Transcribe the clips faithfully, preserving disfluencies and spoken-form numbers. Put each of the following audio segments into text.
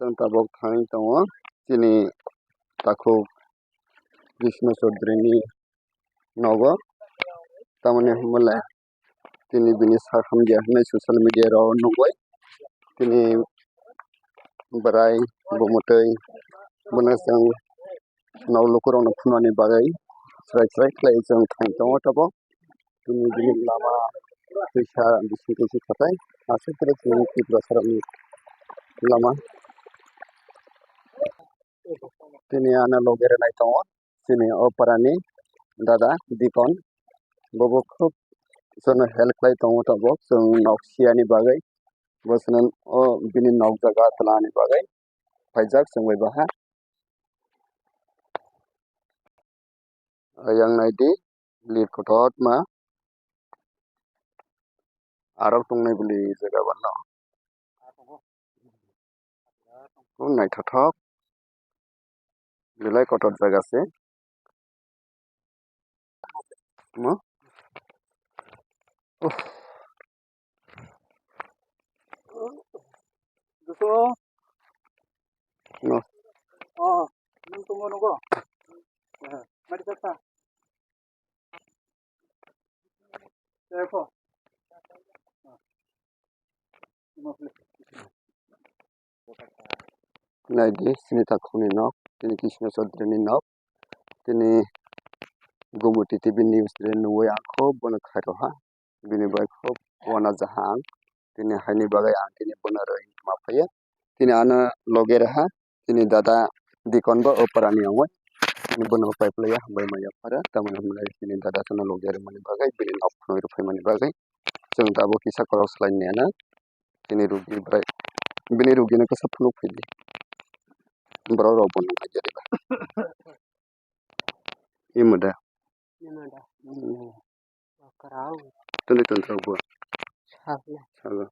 Chwng tabuk thangwi tongo chini takhuk Krishna Chaudhary ni nogo, tamoni hwnba le tini bini sak hamya hinwi social media rok nugwi tini bwrai bumutwi bono chwng nok lukurokno phunuknani bagwi chwrai chwrai khlai chwng thang tongo tabuk. Tini bini lama twisa bising twisa khatai aswk khe chini Tiprasarokni lama. Tini ano loge rwnai tongo chini o parani dada Dikon, bobo khub jono help khlai tongo tabuk chwng nok siyani bagwi, bo chwng o bini nok jaga twlangni bagwi phaijak chwng bai baha. Ayang naidi, lir kotor ma. Arok tongnai bwlwi jaga bano. O naithothok. Belai kotor jaga se. Mo? Oh. Duso. No. Oh, nung tunggu nunggu. Eh, mari kata. Telepon. Naidi, sini takhukni nok, tini Krishna Chaudhary ni nok, tini Gumoti T V news re nugwi ang khub bono khairokha, bini bai khub uanajaha ang, tini haini bagwi ang tini bono rwi ma phaiya, tini ano loge reha, tini dada Dikon bo o parani ongwi, tini bono pai phlaiya, hambai maya phara, tamoni hwnba tini dada chwngno loge rwmani bagwi, bini nok phunugwi rwphaimani bagwi, chwng tabuk kisa khorok swlainani ano. Bini rugi bwrai, bini rugino kisa phunuk phai di. Borok rok bo nung kha jariba. Imo da. Imo da. Hmm. Okrao. Toni toni rok bo. Sakna. Salo.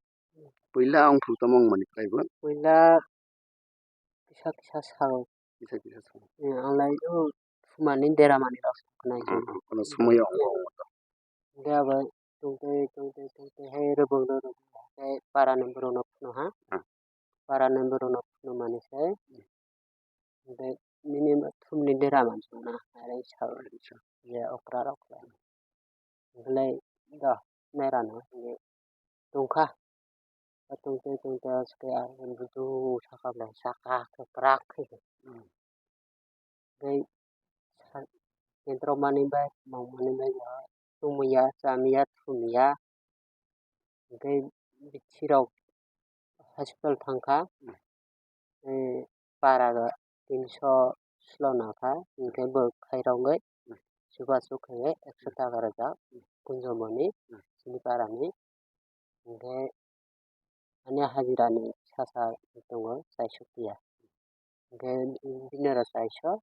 Puila ang phuru tamo wng mani khlai bo. Puila kisa kisa sao. Kisa kisa sao. Eh, ang lai o sumani deramani rok saknai. Ah, ah, kono sumui o wng wng. Hingke abo tongtwi tongtwi tongtwi hai rwbwk rwbwk hai parani borokno phunukha. Ah. Parani borokno phunukmani se. Hingke nini thumni dera mansukna hai sao. Acha. Je okra rok le. Belai do nairano hingke tongkha. Tongtwi tongtwi aswk khe ang buju saka belai saka kwkrak khe. Hmm. Tei sa-, kentrokmani bai, mangmani bai bo tongmani ya, chamani ya, thumani ya. Hingke bithi rok hospital thangkha, tei para ga tinso slow nangkha, hingke bo khairogwi chubachu khaiwi ekso taka rwjak, Kunjomoni, chini parani. Hingke ani hajirani sasa tongo chaisok tiya. Hingke bini oro chaisok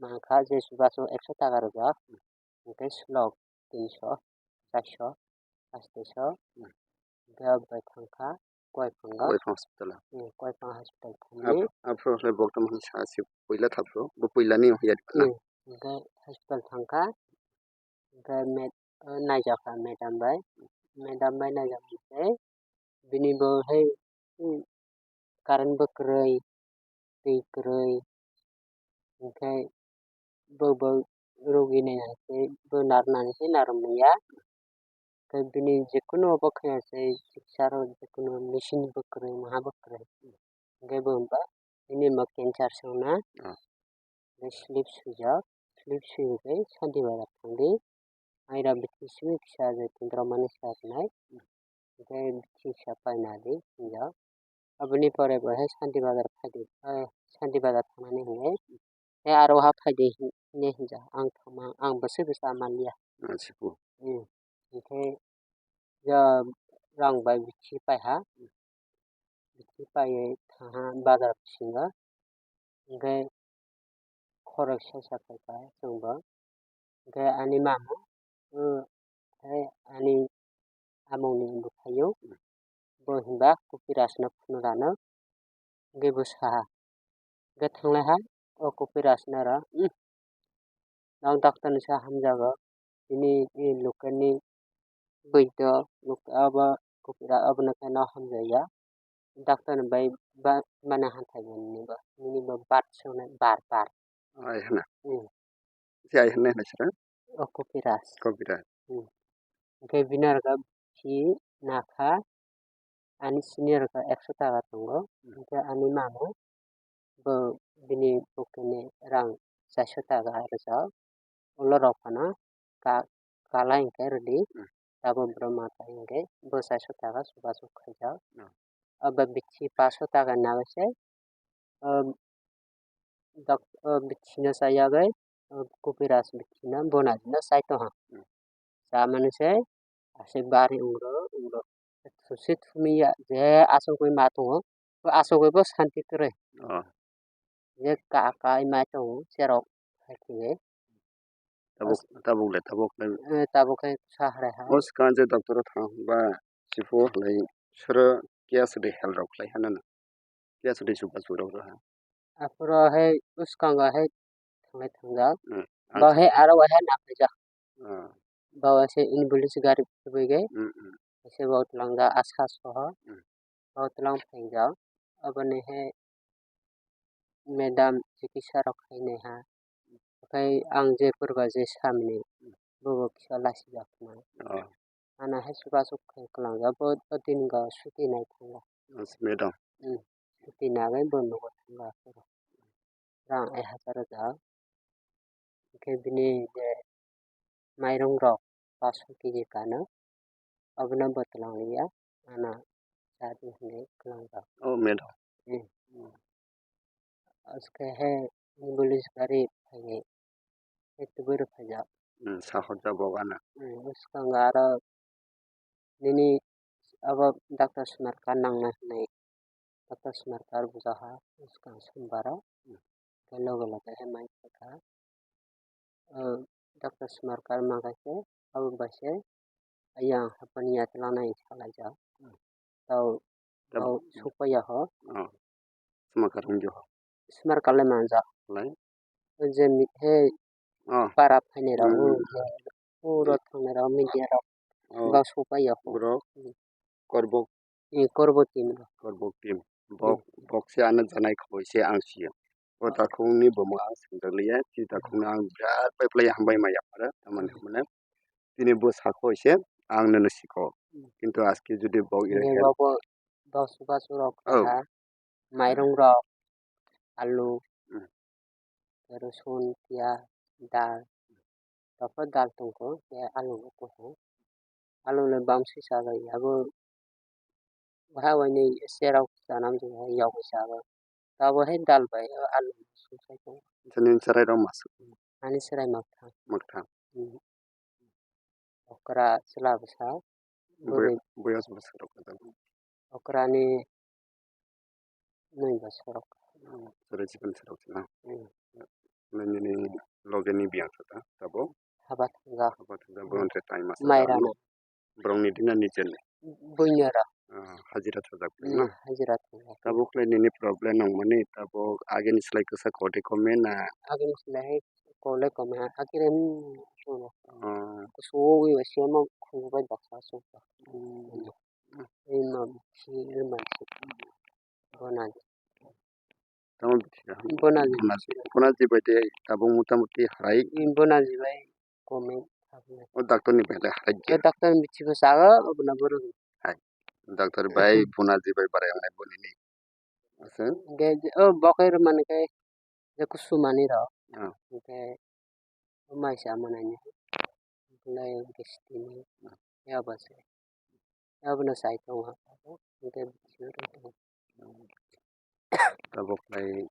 mangkha, je chubachu ekso taka rwjak, hingke slok tinso, chaisok, pasteso, hingke abo bai thangkha Koiphang o. Koiphang hospital o. Hmm, Koiphang hospital thangwi. Ap-, aphuru khe bo tongmani sa se puila thapro, bo puilani ya di khna. Hmm, hingke hospital thangkha. Hingke med-, o naijakha madam bai. Madam bai naijakha tei bini bo hai, hmm, current bo kwrwi, twi kwrwi. Hingke bo, bo rogi nainani tei bo narwknani tei narwk manya. Tei bini jekunu bo khe se siksa rok jekunu machine bo kwrwi, maha bo kwrwi. Hingke bo hwnba bini ma cancer se wngna. Ah. Tei slip swijak, slip swiwi tei Santi Bazar thangdi. Aira bithi simi kisa je tindrok mani sa rwnai. Hingke bithi sa paina di hinjak. Aboni pore bo hai Santi Bazar phaidi, eh, Santi Bazar thangnani hinwi, eh, aro ha phaidi hin-, hinwi hinjak. Ang thangma, ang bwswk bwsa manliya. Achiku. Hmm. Hingke ya rang bai bithi paiha. Bithi paiwi thaha bazar bisingo. Hingke khoroksa sa phaikha chwngbo. Hingke ani mama, o, hai ani amoni bwkhaio, bo hinba Kopirasno phunukgano, hingke bo saha, hingke thanglaiha o Kopirasno oro, nang doctorni sa hamjago, tini, e, local ni boido, lok-, abo Kopiras abono khe no hamjaya, Doctor ni bai ba, bana hamthai bo nini bo, nini bo bar songnai, bar, bar. Ai hwnna. Hmm. Si ai hwnna hwnna sara? O Kopiraj. Kopiraj. Hmm. Hwnkhe bini aro khe si nakha, ani senior khe ekso taka tongo. Hmm. Hwnkhe ani mamo bo bini pocket ni rang charso taka rwjak. Ulo rok phano ka-, kalai hwnkhe rwdi. Hmm. Tabuk borok ma tai hwnkhe bo charso taka chubachu khaijak. Hmm. Abo bithi paso taka nagwi se, o, dok-, o, bithino chayagwi, o, Kopiraj bithino bonajino chai tongha. Hmm. Chamani se aswk bari ungro, ungro. Thusi thumiya je aswkgwi ma tongo, bo aswkgwi bo santi kwrwi. Oh. Je ka, ka, ima tongo, cherok hai khe. Tabuk, tabuk le, tabuk le. Eh, tabuk khe sa hwrai ha. O swkang je doctor o thang ba, sipo lai soro keya sidi hel rok khlai hana na. Keya sidi chubachu rok ha. Aphuru hai bwskango hai thanglai thangjak. Hmm. Bo hai aro hai nakhaijak. Hmm. Bo hai se ambulance gari tubui gai. Hmm, hmm. Hai se bo twlangjak asa soho. Hmm. Bo twlang phaijak. Aboni hai madam chikitsa rok khainai ha. Tei ang je purba je samni, bobo kisa lachijak na. Oh. Ano hai chubachu khe kwlangjak, bo o din go suti nai thangla. Yes, madam. Hmm. Suti nagwi bo nogo thangla. Rang ek hajar rwjak. Hwnkhe bini je mairung rok paso kg kano, abono bo twlang liya, ano cha di hwnwi kwlangjak. Oh, madam. Hmm. Aske he ambulance gari phaiwi, he tubui rw phaijak. Hmm, sahorjak bo ano. Hmm, bwskango aro nini abo doctor swnarkar nangnai hwnwi, doctor swnarkar bujaha bwskang sombaro. Hmm. Tei loge loge he mai kha. O doctor swnarkar ma khe abo bai se yang hapani ya twlangnai salaijak. Hmm. Tau, tau, tau sukpaiya ho. Oh. Swnarkar wngya ho. Swnarkar le manjak. Lai? O je mi-, he, oh, para phainai rok, hmm, o je puro thangnai rok, media rok, oh, bak sukpaiya ho. Borok, hmm, korbok. Eh, korbok team rok. Korbok team. Bok, hmm, bok se ano janai khoboi se ang sio. O takhukni buma ang sengjakliya, tei takhukno ang birat pai phlai hambai maya phara, tamoni, hmm, hwnmano. Tini bo sakho se ang nono sikho. Hmm. Kintu aske jodi bok ira, bini khe bok bo dos basu rok, oh, kha, mairung rok, alu, hmm, rosun, piyaj, dal, tei dal tongo, tei alu bo tongo. Alu le bamsi chabai abo. Waha waini cherok chanam jora yogwi chago. Tabo hai dal bai o alu sumsai tongo. Nini chwrai rok masuk? Ani chwrai mwkthang. Mwkthang. Hmm. Okra chwla bwsa. Bui-, bwrwi. Buyas bwsa rok kwtal. Okra ni nui bwsa rok. Hmm. Chwrai chikon chwrai rok chwla. Hmm. Nini loge ni biyang sata tabo? Haba thangja. Haba thangja, hmm, borok se tai masa. Mairano. Borokni dina nijen. Buinara. Ah, hajira thajak, hmm, na? Hajira thajak. Tabuk le nini problem nangmani, tabuk agini slai kwsa koti kome na? Agini slai hai kole kome ha, agini, hmm, suno. Ah. Kusu wi wa siyama khunju bai baksa su. Hmm. Ima si, ima si. Bona. Tamo bisi ya. Bona ji. Bona ji, bona ji bai de tabuk motamuti hai. Bona ji bai kome. O doctor ni bai le hai. O doctor ni bithi ko sago, bona boro. Hai. Doctor bai bona ji bai barai ang bai boni ni. Asa? Ge, ge, o bokai ro mane kai. Je kusu mani ro. Ah. Ge, o mai sa mana ni. Lai gesti ni. Ah. Ya ba se. Abono sai tongo, hwnkhe bising rw tongo. Tabuk lai,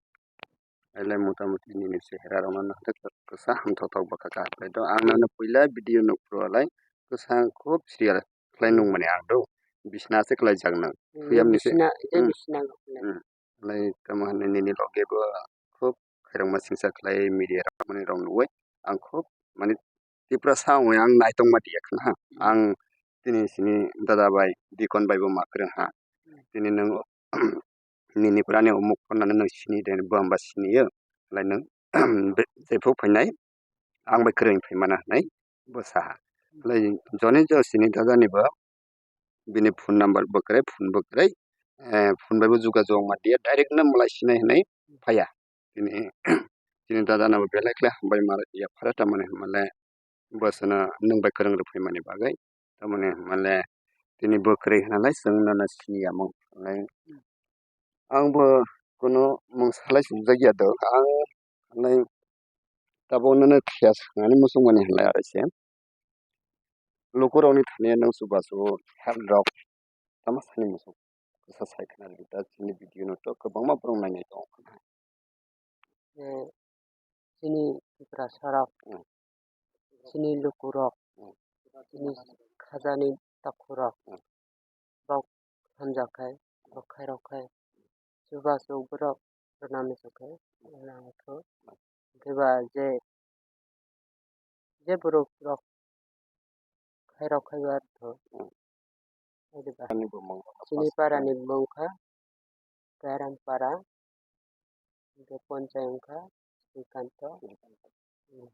ailai motamuti nini chehera rok no naithok kwsa hamthok thok bwkha kha khlai do. Ang nano puila video nukphuru alai kwsa khub serial khlai nukmani ang do. Bisna se khlai jak nang. Hmm, thuyam ni se. Bisna, je hmm, bisna khlai. Hmm. Lai tamo hwnwi nini loge bo khub khairokma singsa khlai media rok mani rok nugwi ang khub mani Tiprasa wngwi ang naitokma diya khna ha. Hmm. Ang tini sini dada bai, dikon bai bo ma kwrwng ha. Hmm. Tini nwng nini pura ni umuk phano nwng sini de, bo hwnba sini yo. Lai nwng jephru phainai, ang bai kwrwng phai mana hwnwi bo sa ha. Hmm. Lai joni jo sini dada ni bo bini phone number bo kwrwi, phone bo kwrwi, eh, phone bai bo jugajog ma dia, direct no malai sinai hinui phaiya. Tini, tini dada no belai khe hambai ma ya phara, tamoni hwnba le bo chwngno nwng bai kwrwng rw phaimani bagwi. Tamoni hwnba le tini bo kwrwi hwnalai chwng nono siniya mung. Ang bo kunu mung salai sumjak ya do. Ang nai tabuk nono phiya swkangni muchungmani hwnlai aro se. Lukurokni thani nwng chubachu help rok tamo sani muchung. Kisa sai khna rwdi ta chini video no to kwbangma borok nainai tongo. Eh, chini Tiprasa rok, hmm, chini lukurok, hmm, chini khajani takhurok, hmm, bok hamjak khai, bok khairok khai, chubachu borok rwna muchung khe, rwna muchung. Hwnkhe ba je, je borok rok khairok khai ba tho. Hmm. Adi ba. Ani bo mung. Chini para ni mung kha Kairam para, hwnkhe ponchai wng kha Srikanto. Srikanto. Hmm.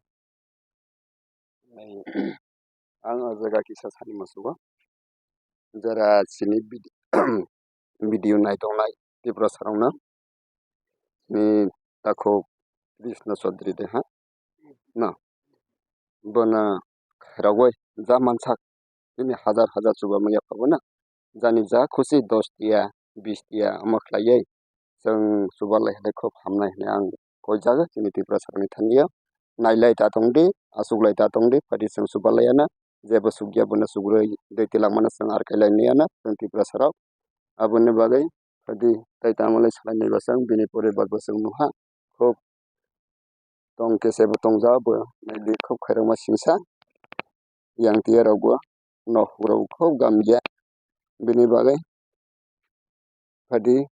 Nai, ang o jaga kisa sani musugo. Jara chini vid-, video naitongnai Tiprasa rokno, chini takhuk Krishna Chaudhary de ha, no, bono khairogwi ja mansak, chini hajar hajar chuba manya phabono, jani ja khusi dos tiya, bis tiya omo khlaiwi chwng chuba lai hwnwi khub hamnai hwnwi ang koijago chini Tiprasa rokni thani o. Nailai ta tongdi, achuklai ta tongdi, phaidi chwng chuba laiya na, jebo chukya bono chukrwi twi twlangmano chwng ar kailainai ya na chwng Tiprasa rok. Aboni bagwi phaidi tai tamo lai salai nai ba chwng bini pore bar bo chwng nukha. Khub tong kese bo tongja bo naidi khub khairokma singsa. Yang tiya rok bo nok rok khub gamya bini bagwi. Phaidi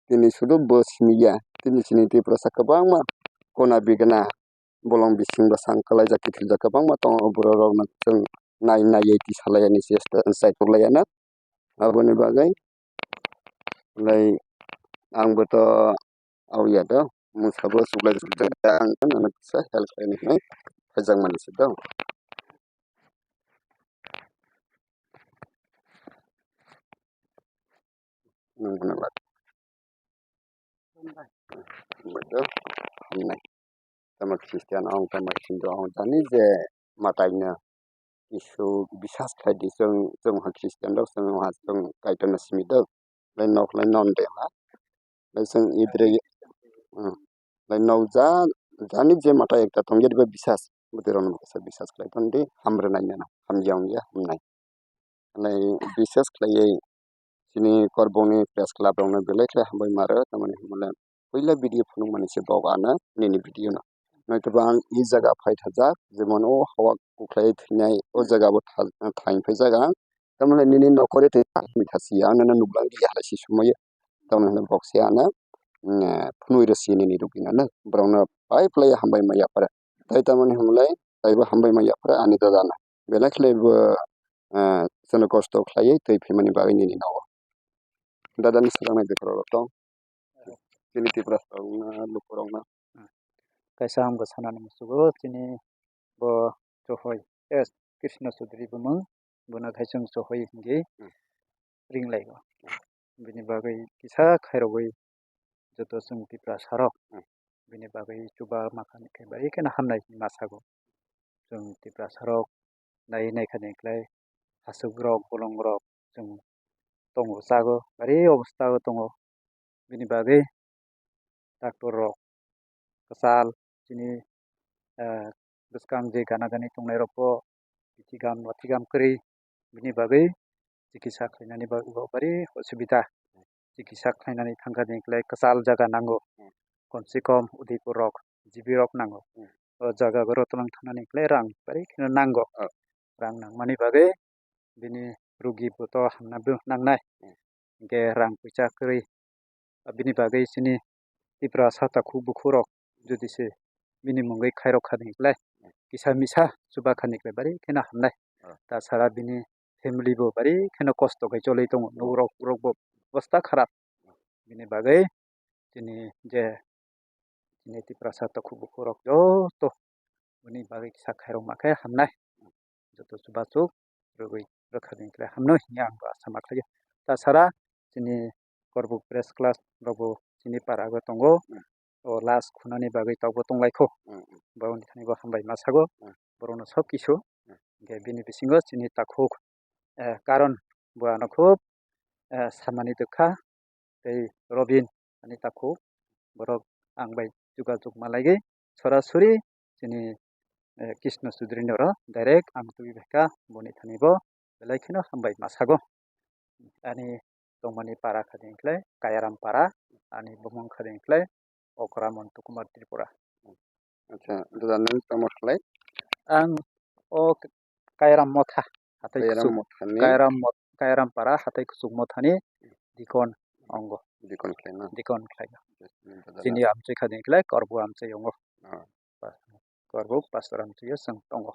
tini sudu bo siniya, tini chini Tiprasa kwbangma kona bigna bolong bising bwsang kwlaijak kiphilzak kwbangma tongo, borok rokno chwng nai naiwi twi salai yani chesta chaitok lai ya na. Aboni bagwi lai ang bo to au ya do, mungsa bo chuklai chuklai ang nono kisa help khlaini hinwi phaijak mani se do. Nwng bono lat. Hambai do, hamnai. Tamo Christian ong, tamo Hindu ong, jani je matai no kisu bisas khlai di, chwng, chwng ha Christian rok, chwng ha chwng Kaitor no simi do. Lai nok lai non de ha. Lai chwng idre, hmm. Lai nok ja, jani je matai ekta tong ya diba bisas. Bwtwi rok no bo kisa bisas khlai ton di, ham rwnai nano, hamya ong ya, hamnai. Nai bisas khlaiwi chini Korbongni press club rokno belai khlai hambai ma rw, tamoni hwnmale puila video phunukmani se bok ano nini video no. Noiteba ang i jaga phai thajak, jemon o hawa kuklai thwinai o jaga bo tha-, thain phai jaga ang. Tamoni nini nokore twi thasi ang nono nuklang di halai si sumoye. Tamoni hwnwi bok se ano, mm, phunui rw si nini rugwi nano. Borokno pai phlai hambai ma yapra. Tai tamoni hwnmale taibo hambai ma yapra ani dada no. Belai khlai bo, ah, chwngno kosto khlaiwi twi phaimani bagwi nini nogo. Dadani swkang nai bekhorok rok tong. Chini Tiprasa rok wngna lukurok no. Kaisa ang bo sanani musugo chini bo Chohoi S Krishna Chaudhary bumung, bono khai chwng Chohoi hinwi ringlaigo. Bini bagwi kisa khairogwi joto chwng Tiprasa rok bini bagwi chuba makha ni khe bai kheno hamnai hinwi ma sago. Chwng Tiprasa rok nai naikha ni khlai hasuk rok bolong rok chwng tongo chago bari obostha o tongo. Bini bagwi doctor rok kwchal chini, eh, bwskang je gana gani tongnai rok bo bitigam batigam kwrwi bini bagwi chikisa khlainani bagwi bo bari osubida. Chikisa khlainani thangkha ni khlai kwchal jaga nango. Hmm. Kom se kom Udaipur rok, G B rok nango. Hmm. O jaga o rotwlang thangnani khlai rang bari kheno nango. Oh. Rang nangmani bagwi bini rugi bo to hamna bo nangnai. Hmm. Hinkhe rang puisa kwrwi. Abini bagwi chini Tiprasa takhuk bukhuk rok jodi se bini mungwi khairok kha ni khlai kisa misa chuba kha ni khlai bari kheno hamnai. Ah. Ta sara bini family bo bari kheno kosto khai cholwi tongo. Oh. Nugrok, rok bo obostha kharap. Bini bagwi chini je chini Tiprasa takhuk bukhuk rok joto bini bagwi kisa khairok ma khe hamnai. Joto chubachu rwgwi rwkha ni khlai hamno hinkhe ang bo asa ma khlaiyo. Ta sara chini Korbuk press club rokbo chini para o tongo. Hmm. O last khunani bagwi tokbo tonglaikho. Hmm, hmm. Borokni thani bo hambai ma sago. Hmm. Borokno sob kisu. Hmm. Hingkhe bini bisingo chini takhuk, eh, Karon bo ano khub, eh, samani twkha. Tei Robin ani takhuk borok ang bai jogajog malaigwi sorasori chini, eh, Krishna Chaudhary noro direct ang twi baikha boni thani bo belai kheno hambai ma sago. Ani tongmani para kha dei khlai Kayaram para, ani bumung kha dei khlai Okra Montu Kumar Tripura. Acha, dada nwng tamo khlai? Ang o Kairam Motha, hatai Kairam kuchuk, Mothani? Kairam Mot-, Kairam Para, hatai kuchuk Mothani dikon ongo. Dikon khlai na? Dikon khlai na. Acha, nwng dada. Chini amchai kha dei khlai, Korbu amchai ongo. Ah. Pa-, Korbu pastor amchai o chwng tongo.